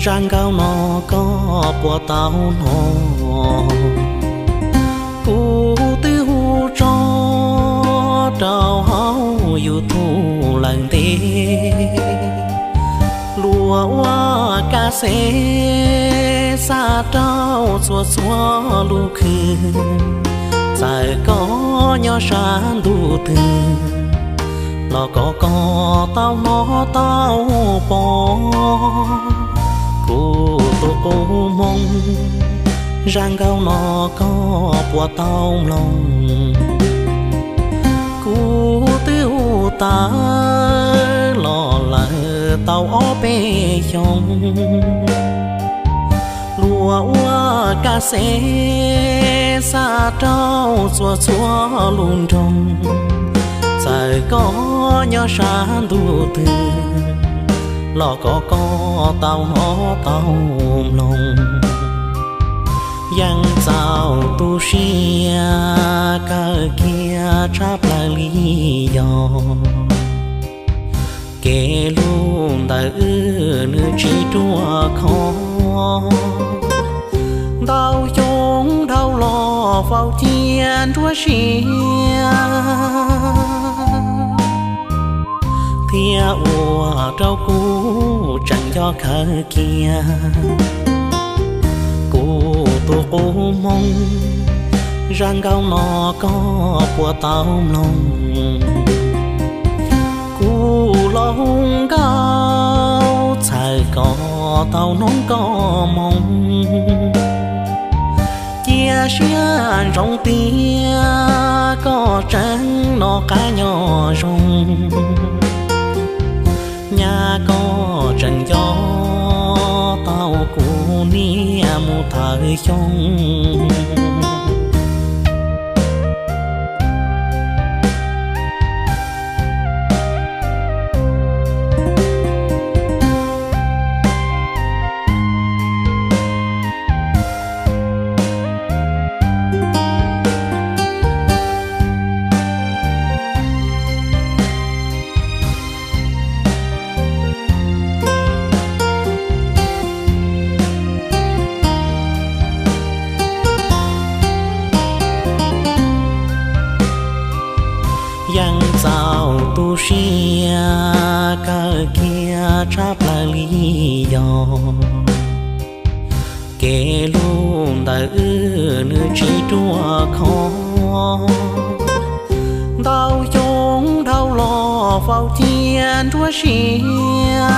Zaj nkauj no koj puas tau hnov? Kuv twb hu tso rau hauv YouTube lawm ntev. Luag ua kas xev xa rau txhua txhua lub khw, txawm koj nyob sab ntuj twg los kom koj tau hnov tau pom. Kuv tus qub hmoov, zaj nkauj no koj puas tau mloog? Kuv twb hu tawv los lawm tau ob peb xyoos. Luag ua kas xev xa rau txhua txhua lub nroog, txawm koj nyob sab ntuj twg los kom koj tau hnov tau mloog. Yeej txaus tu siab kawg kiag tshaj plaws li yog kev hlub ntawm wb nws tsis ruaj khov. Ntau xyoo dhau los faus cia nruab siab, thiab ua rau kuv tseem nco kawg kiag. Kuv tus qub hmoov, zaj nkauj no koj puas tau mloog? Kuv los hu nkauj txhawm kom tau hnov koj moo, cia siab ntsoov tias koj tseem noj qab nyob zoo, nyaj koj tseem nco tau kuv niam mus thawm xyoo. Yeej txaus tu siab kawg kiag tshaj plaws li yog kev hlub ntawm wb nws tsis ruaj khov. Ntau xyoo dhau los faus cia nruab siab,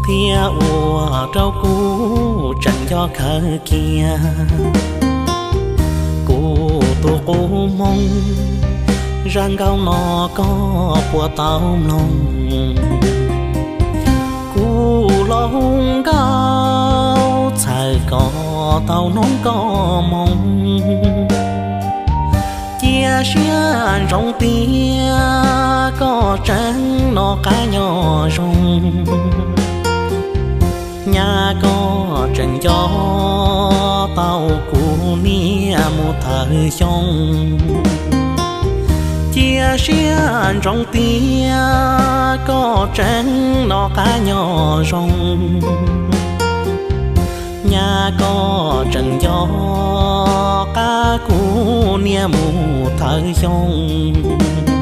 thiab ua rau kuv tseem nco kawg kiag. Kuv tus qub hmoov, zaj nkauj no koj puas tau mloog? Kuv los hu nkauj txhawm kom tau hnov koj moo, cia siab ntsoov tias koj tseem noj qab nyob zoo, nyaj koj tseem nco tau kuv niam mus thawm xyoo. Cia siab ntsoov tias koj tseem noj qab nyob zoo, nyaj koj tseem nco qab kuv niam mus thawm xyoo.